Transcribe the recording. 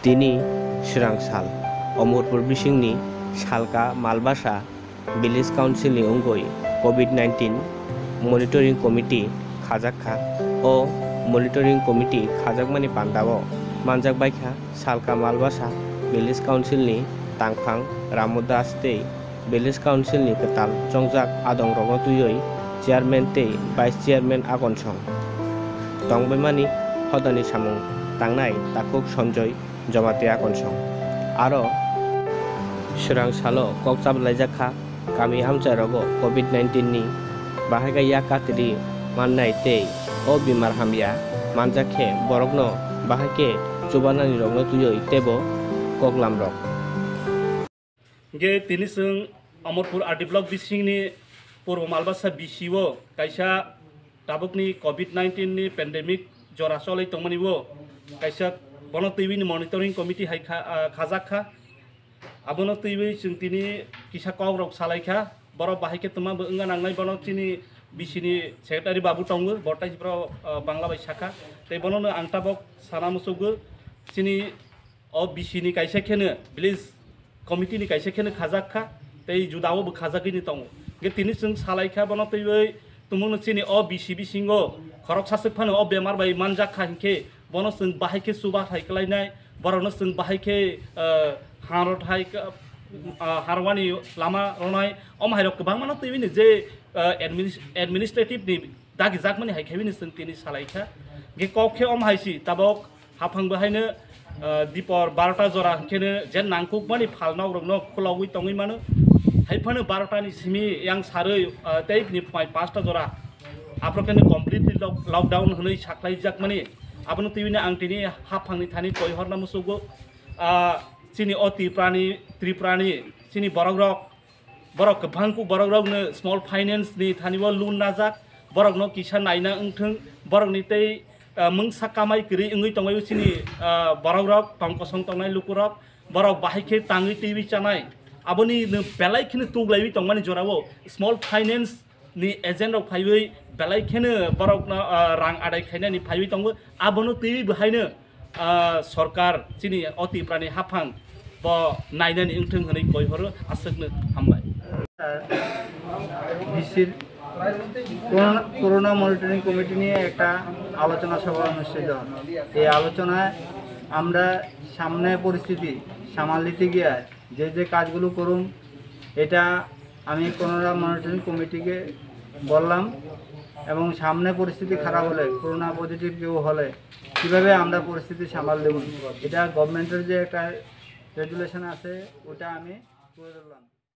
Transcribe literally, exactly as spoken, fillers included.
Tini swrang sal, Omorpur bisingni Salka Malbasa Village Council ni wngwi covid nineteen monitoring committee khajak kha. O monitoring committee khajakmani pandao manjak bai kha Salka Malbasa Village Council ni tangphang Ramo Das tei Village Council ni kwtal chongjak adongrokno twiwi chairman tei vice chairman Akonsong. Tongbaimani hodani samung tangnai takhuk Sanjoy Jamatia Akonsong. Aro swrang salo kok chablaijak kha kami amchai rogo covid nineteen ni bahai khe yak katri mannai tei o bemar hamya manjak khe borokno bahai khe chubanani rokno twiwi teibo koklam rok. Hingke tini chwng Amarpur R D block bisingni Purbo Malbasa B C o kaisa tabukni covid nineteen ni pandemic jora cholwi tongmani o kaisa bono twiwi ni monitoring committee hai kha, ah, khajak kha. Abono twiwi chwng tini kisa kok rok salai kha. Borok bahai khe twma bo wngna nangnai, bono chini B C ni secretary babu tongo, bo tai borok, ah, Bangla bai sakha. Tei bono no ang tabok sana muchugwi chini o B C ni kaisa kheno village committee ni kaisa kheno khajak kha, tei judao bo khajagwi ni tongo. Hingke tini chwng salai kha bono twiwi tumungno chini o B C bisingo khoroksa swk phano o bemar bai manjak kha, hinkhe bono chwng bahai khe chubathai khlainai, borokno chwng bahai khe, ah, hanrothai, ah, harwani lama rwnai, omo hai rok kwbangma no twiwi ni je, ah, adminis-, administrative ni dagijakmani hai khe bini chwng tini salai kha. Hingke kok khe omo hai si tabok haphang bo haino, ah, dipor barota jora hingkheno je nangkukmani phal nok rokno khulogwi tongwi mano. Hai phano barota ni simi yang sarwi, ah, tei bini phai pasta jora. Aphro kheno completely lock-, lockdown hwnwi saklaijakmani. Abono twiwi no ang tini haphangni thani koi horna musugo. Ah, chini o Tripurani, Tripurani, chini borok rok, borok kwbangkuk borok rokno small finance ni thani o loan najak, borokno kisa naina wngthwng, borokni tei, ah, mungsa kamai kwrwi wngwi tongbaio chini, ah, borok rok, tong kosong tongnai luku rok, borok bahai khe tangwi twiwi chanai, aboni no belai kheno tuglaiwi tongmani jorao small finance ni agent rok phaiwi belai kheno borokno, ah, rang adai khainani phaiwi tongo, abono twiwi bo haino, ah, sorkar chini o Tripurani haphang bo nainani wngthwng hwnwi koi horo, aswkno hambai. বিসির corona, corona monitoring committee নিয়ে একটা আলোচনা সভা অনুষ্ঠিত হয়। এই আলোচনায় আমরা সামনে পরিস্থিতি সামাল দিতে গিয়ে যে যে কাজগুলো করুন, এটা আমি করোনা মনিটরিং কমিটিকে বললাম এবং সামনে পরিস্থিতি খারাপ হলে, করোনা পজিটিভ কেউ হলে কীভাবে আমরা পরিস্থিতি সামাল দেব, এটা গভর্নমেন্টের যে একটা রেগুলেশন আছে, ওটা আমি তুলে ধরলাম।